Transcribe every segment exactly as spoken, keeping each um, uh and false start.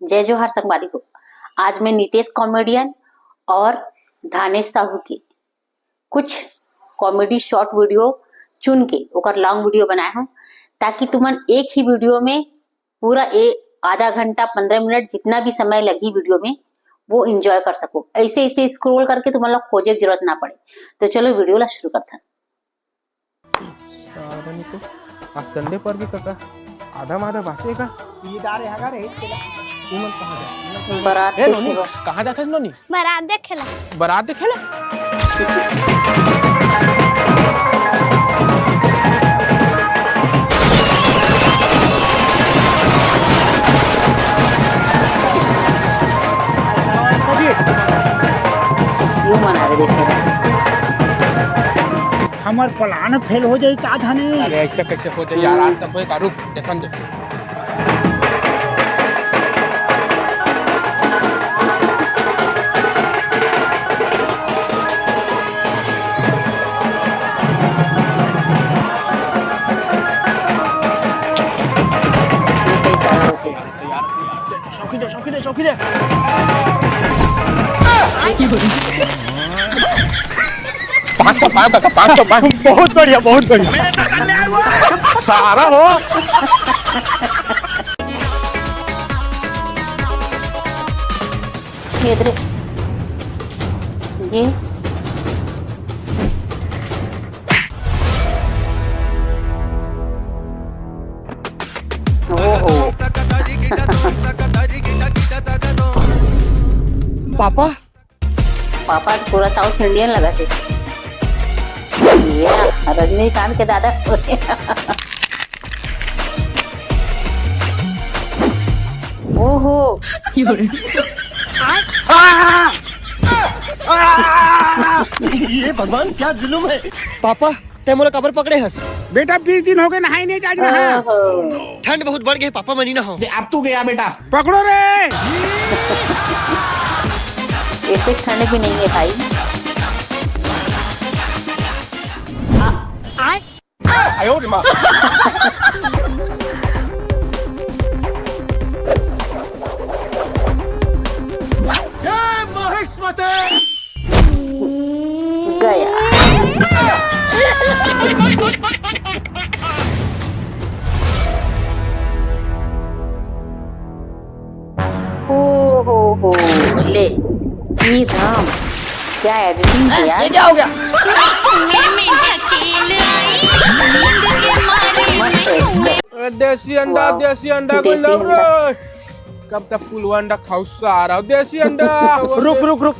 जय जोहार संगवारी हो। आज मैं नितेश कॉमेडियन और धानेश साहू के कुछ कॉमेडी शॉर्ट वीडियो चुन के ओकर लॉन्ग वीडियो बनाए हूँ, ताकि तुमन एक ही वीडियो में पूरा ए आधा घंटा, पन्द्रह मिनट, जितना भी समय लगी वीडियो में, वो एंजॉय कर सको। ऐसे ऐसे स्क्रॉल करके तुमन ला खोजे के जरूरत ना पड़े। तो चलो वीडियो ला शुरू करथन। सारा नहीं तो आज संडे पर भी कका आधा माधा बाचे का? ये डारे हगा रे, खेला। ये मन कहाँ जा? बारात ए, नोनी, कहाँ जाथस नोनी? बारात देखे ला। बारात देखे ला? यू मना रहे देखे। हमर प्लान फेल हो जाई का धनी? अरे ऐसे कैसे हो जाई यार, आज तक होए का, रुक, देखन दे। शौकी दे, शौकी दे, शौकी दे। पाँच सौ, पाँच सौ, पाँच सौ, पाँच सौ। बहुत बढ़िया, बहुत बढ़िया। सारा हो। ये इधर, ये। ओहो। पापा? पापा तो पूरा साउथ इंडियन लगा थे। ये रजनीकांत के दादा। ओहो। ये भगवान, क्या जुल्म है। पापा, तै मोला काबर पकड़े हस? बेटा, बीस दिन हो गए, नहाई नहीं आज, नहा। ओहो। ठंड बहुत बढ़ गई पापा, मनी ना हो। अब तू गया बेटा। पकड़ो रे। इतनी ठंड भी नहीं है भाई। जय महेश्वती। गया। ओ हो हो, ले, ई राम, क्या एडिटिंग है यार। ये क्या हो गया? मस्त है। ए, देसी अंडा, वाह। देसी अंडा, कोई देसी लव अंडा। रे। कब तक पुलवा अंडा खाऊ सारा देसी अंडा? रुक, रुक, रुक।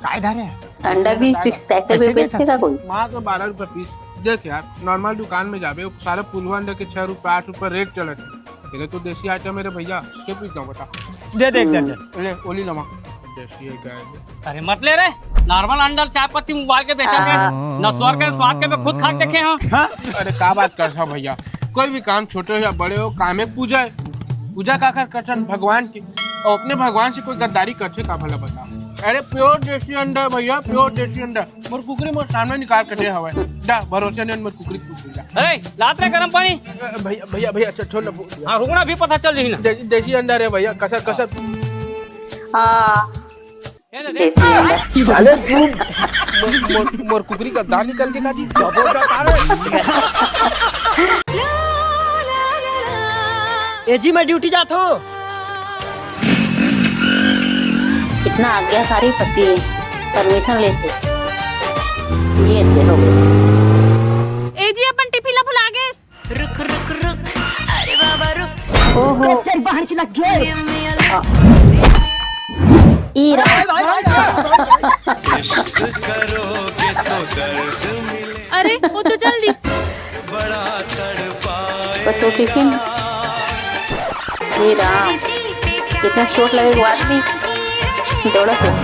काय धारे? अंडा भी पैकेट में बेचते का कोई? मात्र बारह रुपए पीस। देख यार, नॉर्मल दुकान में जाबे, सारे पुलवा अंडा के छह रुपए, आठ रुपए रेट चलत है। तेरे तो देसी आइटम है रे भैया, के पीस दो बता। दे दे एक दर्जन। ले, ओली लमा। देसी है क्या है? अरे मत ले रे, नॉर्मल अंडा चाय पत्ती उबाल के बेचा के, हाँ। न स्वर के स्वाद के मैं खुद खा के देखे हूँ। हाँ? अरे का बात कर रहा भैया, कोई भी काम छोटे हो या बड़े हो, काम एक पूजा है। पूजा काकर करथन? भगवान की। और अपने भगवान से कोई गद्दारी करथे का भला बता? अरे प्योर देसी अंडा है भैया, प्योर देसी अंडा। मोर कुकरी मोर सामने निकाल के दे हवे। जा, भरोसे नहीं मोर कुकरी पूछ जा। अरे, लात रे गरम पानी। अ, भैया, भैया, भैया, अच्छा, छोड़ ना, भूल गया। हाँ, रुकना भी पता चल रही ना। दे-, देसी अंडा रे भैया, कसर, कसर। हाँ। ये ले, देसी अंडा। साले तू मोर, मोर, मोर कुकरी का दाल निकल के काजी। ए जी, मैं ड्यूटी जात हूँ। कितना आज्ञाकारी पति है, परमिशन लेते। ये दे हो गए। ए जी, अपन टिफिन ला भुला गेस। रुक, रुक, रुक, अरे बाबा, रुक। ओहो। तेरी बहन की लग गई। Give me a little आ। ई रा- अरे, वो तो चल दिस। तो, तो टिफिन। हे राम, कितना चोट लगे के बाद भी दौड़त है।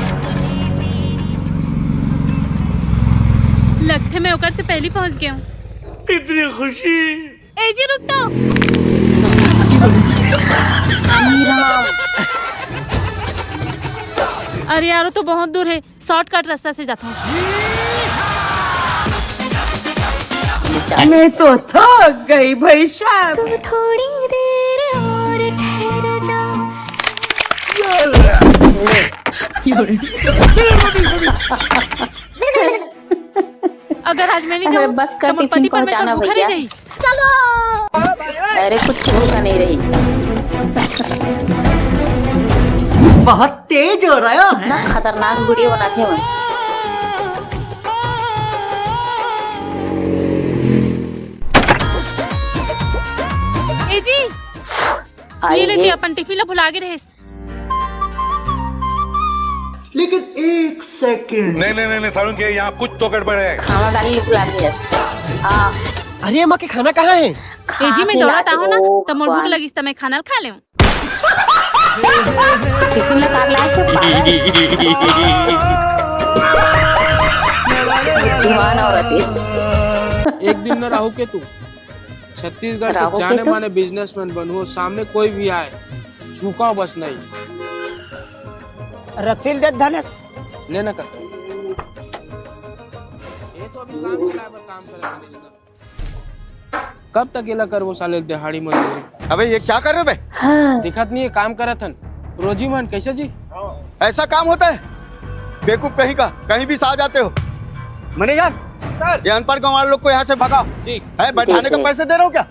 लगथे मैं ओकर से पहली पहुंच गया हूँ। इतनी खुशी। ए जी, रुक तो। हे राम। अरे यार, वो तो बहुत दूर है। शॉर्टकट रास्ता से जाता हूँ। मैं तो थक गई भाई साहब। तुम थोड़ी देर और ठहर जाओ। अगर आज मैं नहीं अरे जाऊँ, बस कर तो मोर टिफिन पति परमेश्वर पहुंचाना भूखा रह भैया। जाही। अरे कुछ भूखा नहीं रही। बहुत तेज हो रहा है। इतना खतरनाक वीडियो बनाते हैं। ए जी, आई ये लेते हे। अपन टिफिन ला भुला गे रहेस। लेकिन एक सेकंड। नहीं, नहीं, नहीं, नहीं, सारुण के यहाँ कुछ तो गड़बड़ है। खाना डाली भुला गे रहेस। हाँ। अरे, माँ के खाना कहाँ है? ए जी, मैं दौड़त आहूँ ना, त मोर भूख लगिस त मैं खाना ल खा लेहूँ। टिफिन ला काट लाए थे, पागल। बुद्धिमान औरत है। एक दिन न राहू केतु, छत्तीसगढ़ के राहू जाने केतु? माने बिजनेसमैन बनहूँ, सामने कोई भी आए, झुकाव बस नहीं। रसील दे धनेश। लेना कर। ये तो अभी काम चलाए बर काम करे धनेश ना। कब तक एला करबो साले दिहाड़ी मजदूरी? अबे ये क्या कर रहे हो बे? हाँ। दिखत नहीं है, काम करत हन। रोजी मन, कैसे जी? ऐसा काम होता है? बेवकूफ कहीं का, कहीं भी से आ जाते हो। Manager, sir. ये अनपढ़ गंवार लोग को यहाँ से भगाओ। जी। है, बैठाने का जी, जी। पैसे दे रहे हो क्या?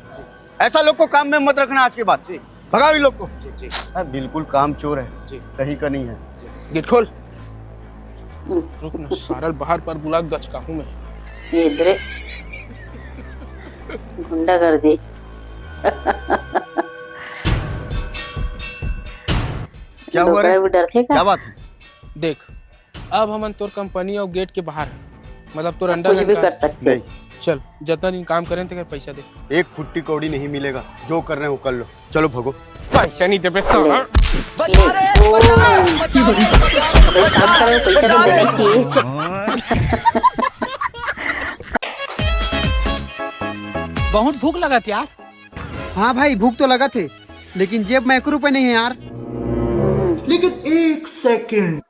ऐसा लोग को काम में मत रखना आज के बाद। जी। भगाओ इन लोग को। जी, जी। है, बिल्कुल काम चोर है। जी। कहीं का नहीं है। गेट खोल। हम्म। रुक ना, सारल बाहर पर बुला, गचकाहूँ मैं। ये इधरे गुंडागर्दी। क्या हुआ रे? डोकरा भी डरथे का? क्या बात है? देख, अब हमन तोर कंपनी अउ गेट के बाहर हन, मतलब तोर अंडर कुछ हन भी का? कर सकते। नहीं। चल, जतना दिन काम करें तेकर पैसा दे। एक फुट्टी कौड़ी नहीं मिलेगा, जो कर रहे हो कर लो, चलो भगो। पैसा नहीं देबे साला। बचा रे, बचा, बचा, बचा, बचा, बचा। बहुत भूख लगत यार। हाँ भाई, भूख तो लगत हे, लेकिन जेब में एक रुपए नहीं है यार। लेकिन एक सेकंड।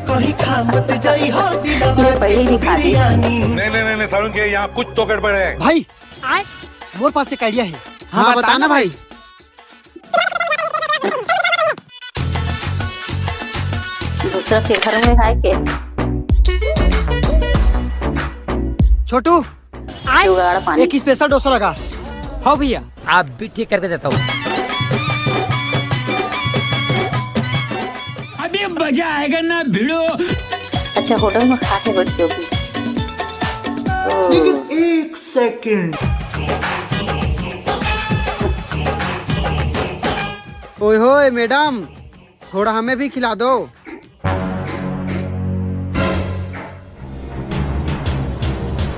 कहीं खा मत जाई हो दिलवा ये पहले के भी खा ली। बिरयानी। नहीं, नहीं, नहीं, नहीं, सारुण के यहाँ कुछ तो गड़बड़ है। भाई, आय? मोर पास एक आइडिया है। हाँ, हाँ, बता बताना ना भाई। भाई। दूसरा के घर में है के? छोटू, आय? जुगाड़ पानी। एक स्पेशल डोसा लगा। हाँ भैया। आप भी ठीक करके देता हूँ। अभी मजा आएगा ना भिड़ो। अच्छा, होटल में खा के बैठ गए अभी। ओ। लेकिन एक सेकंड। ओए होए मैडम, थोड़ा हमें भी खिला दो।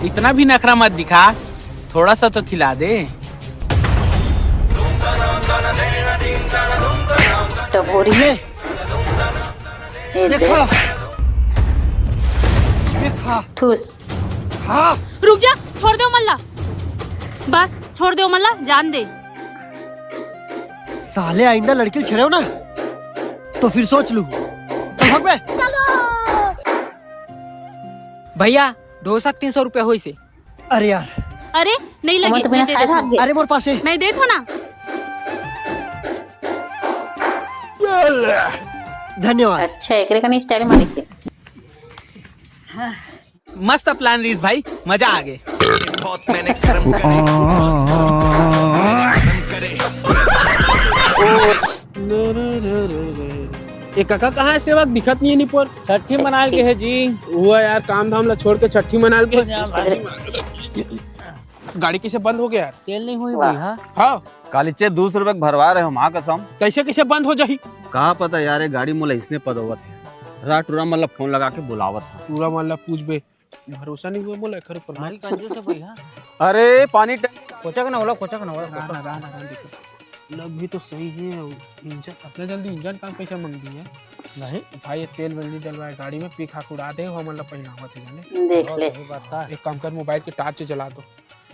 इतना भी नखरा मत दिखा, थोड़ा सा तो खिला दे। टभोरी। ले। ए दे। देखा। देखा। ठूस। हाँ। रुक जा, छोड़ दे ओमन ला। बस, छोड़ दे ओमन ला, जान दे। साले आइंदा लड़की छेड़े हो ना, तो फिर सोच लू। चल भाग बे। भैया, डोसा तीन सौ रुपया होइसे। अरे यार। अरे, नहीं लगे, मैं देत हूँ। अरे, मोर पास है। मैं देत हूँ ना। धन्यवाद। अच्छा, एकरे कने स्टाइल मारिस हे। मस्त प्लान रहिस भाई, मजा आ गे। बहुत मैंने कर्म करे। ए काका, कहाँ है सेवक? दिखत नहीं है निपोर। छठी मनाल के है जी। हुआ यार, काम धाम ला छोड़ के छठी मनाल के। गाड़ी कैसे बंद हो गया यार? तेल नहीं हुई वाह। भैया। हाँ। कालीचे दो सौ रुपए के भरवा रहे हो, माँ कसम। कैसे, कैसे बंद हो जाही? का पता यार, ये गाड़ी मोला इसने पदोवत है। रात टूरा मन ला फोन लगा के बुलावत है। टूरा मन ला पूछबे, भरोसा नहीं हुआ मोला एकर ऊपर। भारी कंजूस है भैया। अरे पानी टंकी कोचक ना होला, कोचक ना होला, रहा कोचक। ना, रहा ना, रहा देखो। लग भी तो सही है, इंजन, अपने जल्दी इंजन काम कैसे मंग दी है? नहीं। भाई, ये तेल वेल नहीं डलवाए गाड़ी में, पी खा के उड़ा दे, हमन ला पहिनावत है जाने। देख ले। सही बात है। एक काम कर, मोबाइल के टार्च जला दो।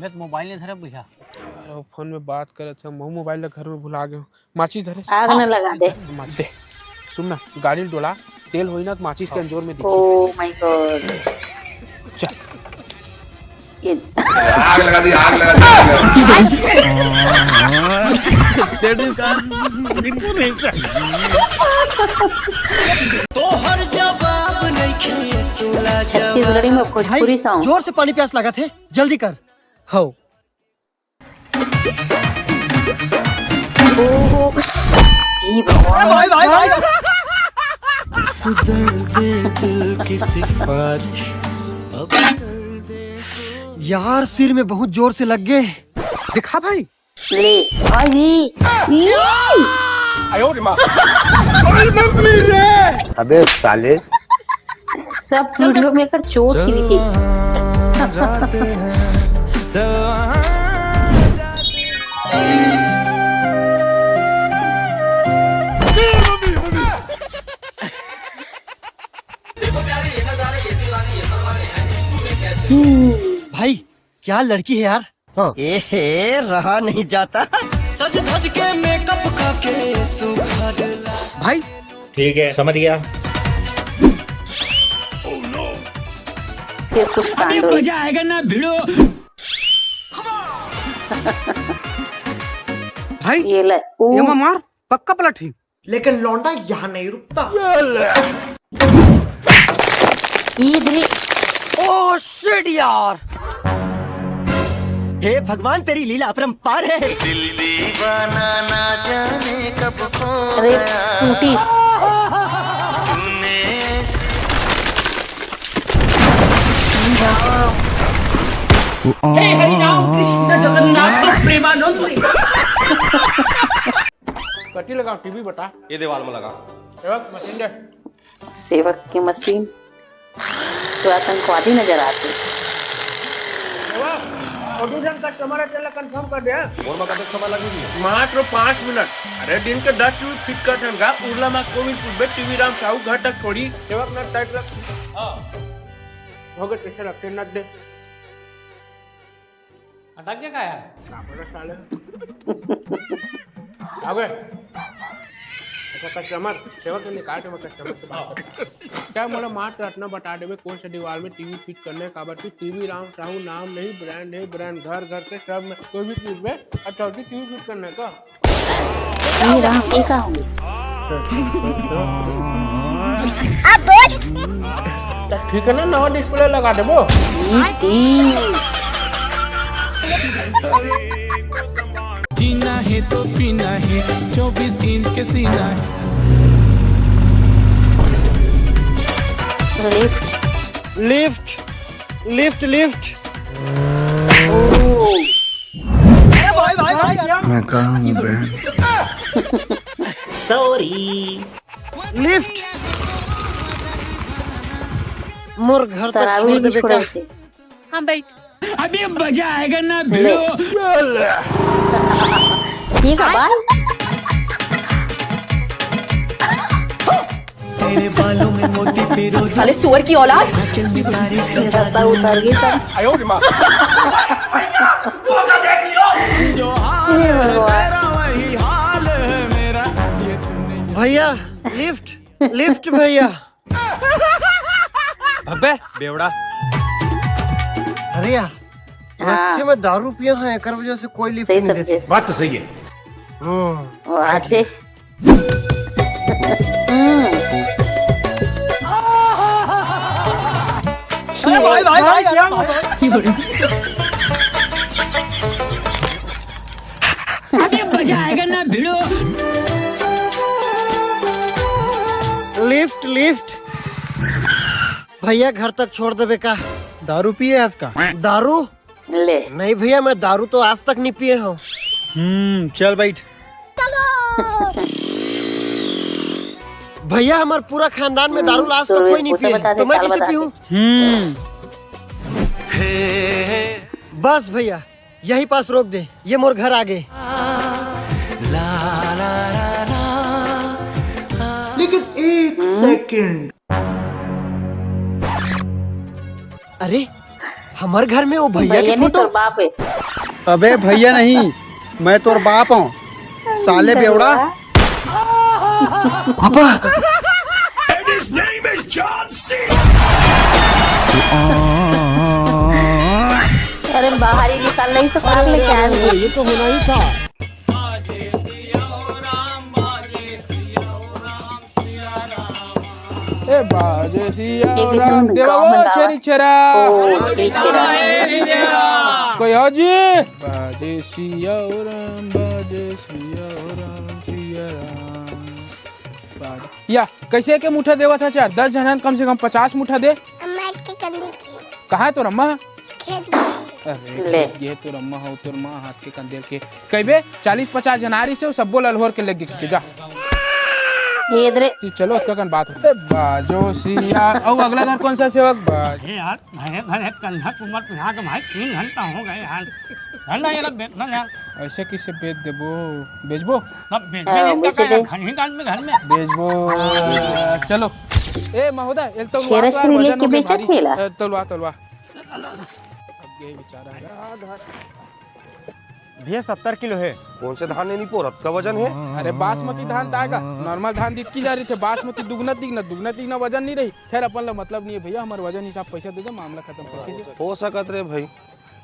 मैं तो मोबाइल नहीं धरे भैया। अरे, वो फोन में बात करत है, मैं मोबाइल ला घर में भुला गए हूँ। माचिस धरे। आग न लगा दे। माचिस दे। सुन ना, गाड़ी डोला, तेल होई ना तो माचिस के अंजोर में दिखी। Oh my God। चल। ये आग लगा दी, आग लगा दी, आग लगा दी। तोहर जवाब नइखे, तोला छत्तीसगढ़ी में भोजपुरी भाई, सॉन्ग। जोर से पानी प्यास लगा थे, जल्दी कर। हो। ओहो। हे भगवान। भाई, भाई, भाई। इस दर्द दिल की सिफारिश अब कर दे। यार, सिर में बहुत जोर से लग गए। दिखा भाई। ले, भाई जी। ई! अबे साले। सब वीडियो में एकर चोट ही दिखे। भाई, क्या लड़की है यार। हाँ। ए हे, रहा नहीं जाता। सज धज के मेकअप का के सुघर ला। भाई, ठीक है, समझ गया। फिर कुछ कांड हो। मजा आएगा ना भिड़ो। भाई, ये ले, ओ। ये मार, पक्का पलट ही। लेकिन लौंडा यहाँ नहीं रुकता। ईद री। ओ शिट यार। हे भगवान, तेरी लीला अपरंपार है। दिल दीवाना ना जाने कब खो अरे, गया। टूटी। तूने हे हरि राम कृष्ण जगन्नाथ प्रेमानंद। कति लगा टीवी बता। ये दीवार में लगा। सेवक मशीन दे। सेवक की मशीन। तो आतंकवादी नजर आते। सेवक, और दो जन कस्टमर है, तेला कंफर्म कर दे। और में कतक समय लगेगी? मात्र पाँच मिनट। अरे, दिन के दस टीवी फिट कर देंगा। उरला मा कोविल कुबे टीवी राम साहू घर तक छोड़ी। सेवक, नट टाइट रख। हाँ। हो गए, पीछे रख के नट दे। अटक गया का यार? क्या बोला साले? आ गए। अच्छा, कस्टमर, सेवक के निकाल के मैं कस्टमर से बात करता हूँ। क्या मोला मात्र इतना बता देवे, कौन से दीवार में टीवी फिट करने का? काबर कि टीवी राम साहू नाम नहीं, ब्रांड है, ब्रांड घर घर के सब में। कोई भी चीज में अच्छा होती टीवी फिट करने का। ये राम, ये का होंगे? ठीक है ना, नवा डिस्प्ले लगा देबो। जीना है तो पीना है, चौबीस इंच के सीना है। लिफ्ट। Lift, lift, lift. ओ। मैं कहा हूँ बहन। सॉरी। लिफ्ट। मोर घर तक सराबी छोड़ भी देबे छोड़ा का? इसे। हाँ, बैठ। अभी मजा आएगा ना भिड़ो। ये का बाल? तेरे बालों में मोती पिरो। साले सुअर की औलाद। मेरा सर उतर गई सर। हे भगवान। भैया, लिफ्ट, लिफ्ट भैया। भगबे बेवड़ा। अरे यार, हाँ। बच्चे में दारू पिया है, एकर वजह से कोई लिफ्ट सही नहीं दे समझे। बात तो सही है। हम्म। वाह, थे। हम्म। अरे भाई, भाई, भाई, क्या? अभी मजा आएगा ना भिड़ो। Lift, lift. भैया, घर तक छोड़ देबे का? दारू पिए हस का? दारू? ले। नहीं भैया, मैं दारू तो आज तक नहीं पिए हूँ। हम्म, चल बैठ। भैया, हमार पूरा खानदान में दारू आज तक कोई नहीं पिए, तो मैं कैसे पीऊँ? हम्म। बस भैया, यही पास रोक दे, ये मोर घर आगे। लेकिन एक सेकंड। अरे, हमर घर में वो भैया के भैया नहीं, फोटो। तोर बाप है। अबे भैया नहीं, मैं तोर बाप हूँ, साले बेवड़ा। Papa. And his name is John C. अरे बाहर ही निकाल, नहीं तो पागल क्या है? ये तो होना ही था। ए, बाजे सिया के राम, किसुन देवा गाँव वो में गावा। छेरी छेरा। ओ, छेरी छेरा। कोई हो जी? बाजे सिया राम, बाजे सिया राम, सिया राम। बाजे। या, कैसे के मुठा देवत हे चार? दस झन हन, कम से कम पचास मुठा दे। अम्मा के कंदी की। कहाँ हे तोर अम्मा? खेत में। अरे, ले। ये तोर अम्मा हो, तोर माँ हाथ के कंदेल के। कहिबे, चालीस पचास झन आ रहिसे, सबो ल अलहोर के लेग गे, जा। ये इधरे। तू चलो, अतका कन बात हो। ए, बाजो सिया। अउ अगला घर कौन सा सेवक? बाज- अरे यार, घरे घरे कंधा कुमर पिहा के भाई तीन घंटा हो गए यार। घर ना ये लोग बेचना यार। ऐसे किसे बेच देबो? बेचबो? सब बेच हाँ, दे, इसका बेच क्या दे। है? घर ही डाल में घर में। बेचबो। चलो। ए, महोदय, एल तलवा छेरस तो यार, भी वजन लेके हो गए बेचत भारी। हे ला। ए, तलवा, तलवा। अब ये बेचारा है। भैया, सत्तर किलो है। कौन से धान हे नी पोर, अतका वजन है? अरे बासमती धान त आएगा, normal धान दिखकी जा रही थे, बासमती दुगना तिगना, दुगना तिगना वजन नहीं रही। खैर, अपन ला मतलब नहीं है भैया, हमारे वजन हिसाब पैसा दे दो, मामला खत्म कर दीजिए। हो सकत रे भाई,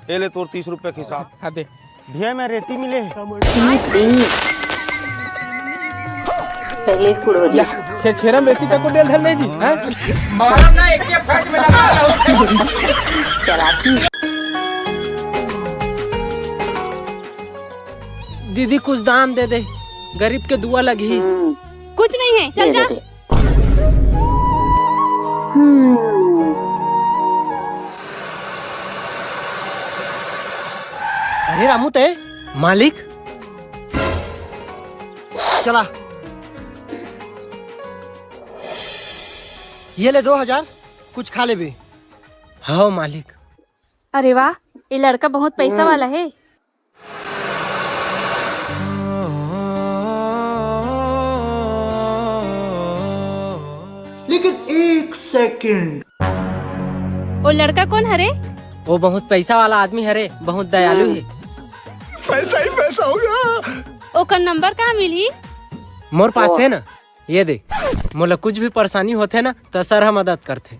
ये ले तोर तीस रुपया के हिसाब। हाँ, दे। भैया, मैं रेती मिले। पहले कुड़ो या, छे-, छेरम रेती तक को डेल धर ले जी, हैं? मारम ना, एक के फट में लगा। चलाती। दीदी, कुछ दान दे दे, गरीब के दुआ लगही। हम्म। कुछ नहीं है, चल ये जा। दे दे। हम्म। अरे रामू, तय मालिक, चला, ये ले दो हजार, कुछ खा लेबे। हाँ मालिक। अरे वाह, ये लड़का बहुत पैसा हम्म। वाला है। लेकिन एक सेकंड। ओ लड़का कौन हरे? वो बहुत पैसा वाला आदमी हरे, बहुत दयालु हम्म। है। पैसा ही पैसा होगा। ओकर नंबर कहाँ मिलही? मोर पास ओ। है ना, ये दे। मोला कुछ भी परेशानी होथे ना, त सर ह मदद करथे।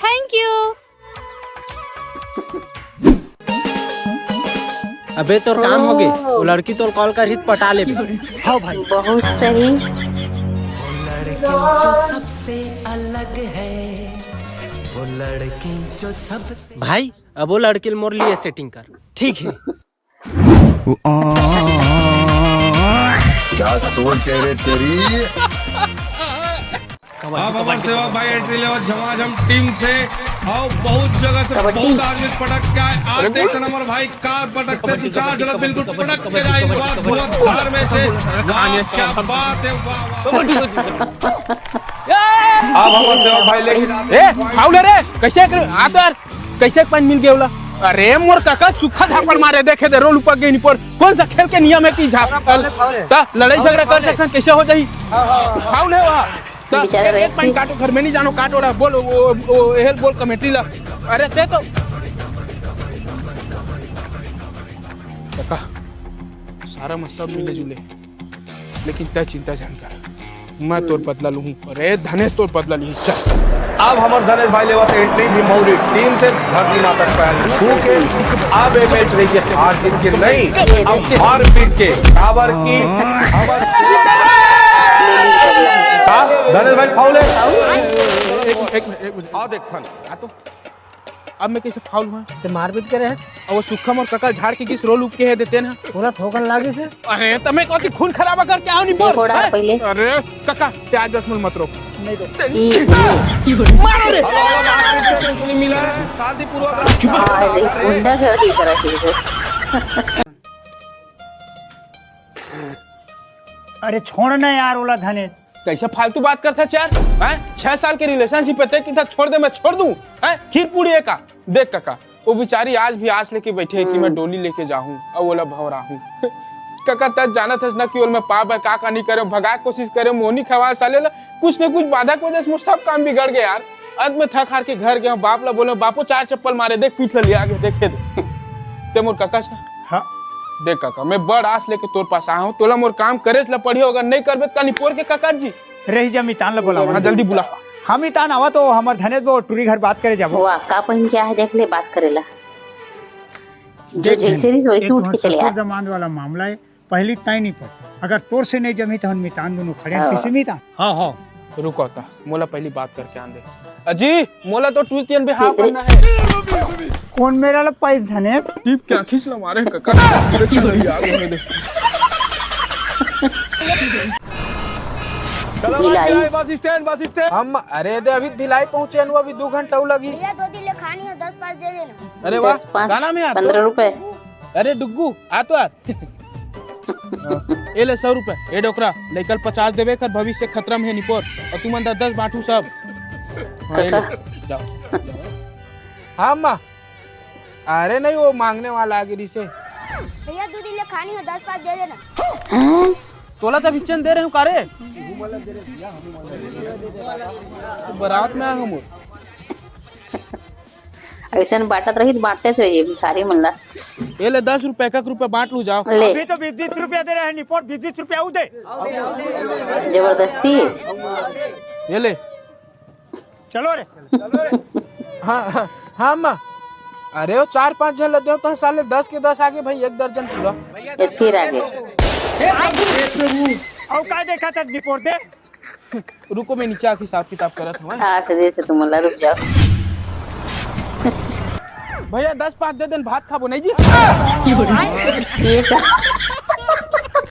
Thank you। अबे तोर काम हो गे, ओ। वो लड़की तोर कॉल करही त पटा लेबे। हाँ भाई। बहुत सही। वो लड़की जो सबसे अलग है, वो लड़की जो सबसे भाई, अब वो लड़की ल मोर लिए सेटिंग कर। ठीक है। क्या सोच है रे तेरी? अब हमारे सेवक भाई एंट्री लेवत झमाझम टीम से, और बहुत जगह से बहुत आदमी पटक के आए। आज देखते ना हमारे भाई कार पटकते, दो चार जगह बिल्कुल पटक के जाए, वाह, धुआंधार में से। वाह, क्या बात है, वाह, वाह। अब हमारे सेवक भाई लेके जाते ए, हैं। फाउल है रे, कैसे कर, आ तो यार। कैसे के point मिल गया ओला? अरे मोर कका सुक्खा झापड़ मारे, देखे दे, रोल ऊपर गई पर। कौन सा खेल के नियम है कि झापड़? ता लड़ाई झगड़ा कर सकथन, कैसे हो जाही? फाउल है वहाँ। ता बेचारा एक, एक point काटो, घर में नहीं जानो, काटो ला, बोल, वो, वो, हेल बोल कमेटी ला। अरे दे तो। कका, सारा मतलब मिले जुले। लेकिन तै चिंता झन कर, मैं तोर बदला लूहूं। अरे धनेश, तोर बदला लूहूं, चल। अब हमर धनेश भाई लेवत एंट्री भीमभौरी टीम से धरती माता के पैर छू के। अब ये मैच रही है हार जीत के नहीं, अब की हार पीट के। काबर की हमर का धनेश भाई फाउल है। एक, एक, एक, आ देख थन। आ तो। अब मैं कैसे फाउल हुआ? ते मारपीट करे है। अब वो सुक्खा मोर कका झाड़ के किस रोल उपके है देते ना। बोला ठोकन लागे से। अरे, तो मैं कहा कि खून खराबा करके आओ नहीं बोल। देखो रहा हैं? पहले। अरे, कका, ते आज दस मिनट मत रोक। नहीं तो। ई। मारो रे। नहीं मिला है। शांतिपूर्वक अरे, गुंडा के अथी करा चाहिए। अरे, छोड़ ना यार, ओला धनेश। कैसे फालतू बात करथस यार? हैं? छह साल के रिलेशनशिप है, ते कितना छोड़ दे, मैं छोड़ दूं? हैं? खीर पूड़ी है का? देख कका, वो बेचारी आज भी आस लेके बैठे है कि मैं हम्म। डोली लेके जाहूं और ओला भंवराहूं। कका, तै जानत हस ना कि ओला मैं पाए बर का का नहीं करे, भगाए कोशिश करे, मोहनी खवाए साले ला, कुछ न कुछ बाधा के वजह से मोर सब काम बिगड़ गए यार। अंत में थक हार के घर गए, बाप ला बोले, बापू चार चप्पल मारे, देख पीठ ला लिया के, देखे दे। ते मोर कका हस ना? हाँ। देख कका, मैं बड़ आस लेके तोर पास आया हूँ, तोला मोर काम करे ला पड़ी, अगर नहीं करबे त कानी पोर के कका जी। रही जा, मितान ला बोलावा। हाँ, जल्दी बुला। हाँ मितान, आवा तो हमर धनेश वो टूरी घर बात करे जाबो। वाह, का पहिन के आहे देख ले, बात करे ला। जो देख जैसे धनेश, रही वैसे ये उठ के तुम्हार चले ससुर आ। दमांद वाला मामला है, पहली तय नहीं पड़। अगर तोर से नहीं जमी तो हम मितान दोनों खड़े हैं, हाँ। किसी मितान। हाँ, हाँ, रुको ता, मोला पहली बात करके आन दे। अजी, मोला तो टू सी एन बिहाव करना है। कौन मेरा ला पाइस धने? टिप क्या खींच ला मारे काका। अरे चलो, ये आ गए, दे। चलो भाई, Bhilai. Bhilai bus stand, bus stand. हम, अरे दे, अभी भिलाई पहुंचे हैं, अभी दो घंटा लगही। भैया, दो दिन ले खानी हो, दस पाँच दे देना। अरे वाह, दस पाँच, का नाम है यार? पन्द्रह रुपए। अरे डुग्गू, आ तो यार। ए ले सौ रुपए, ए डोकरा, लइका ल पचास देबे कर, भविष्य खतरा में है निपोर, और तुमन दस दस बांटू सब। हाँ, ए ले, काका। जाओ, जाओ। हाँ अम्मा, अरे नहीं, वो मांगने वाला आगे रिसे। भैया, दो दिन ले खानी हो, दस पाँच दे देना। तोला तो भिक्षन दे रहे हूँ का रे? बारात में आया हूँ मोर। अइसन बांटत रही तो बांटते से रहिए भिखारी मन ला। ये ले दस रुपए, एक एक रुपए बांट लू, जाओ। ले। अभी तो बीस बीस रुपया दे रहे हैं, निपोर, बीस बीस रुपया वो दे। जबरदस्ती। ये ले। चलो रे। हाँ, हाँ, हाँ, अम्मा। अरे, वो चार पांच झन ल देव, तो साले दस के दस आगे भाई, एक दर्जन पूरा। ये फिर आगे। और का देखा था, निपोर दे। रुको, मैं नीचे आके हिसाब किताब करत हूँ। हाँ, तो जैसे तुम ला, रुक जाओ। भैया, दस पाँच दे देन, भात खाबो नहीं जी। ठीक है।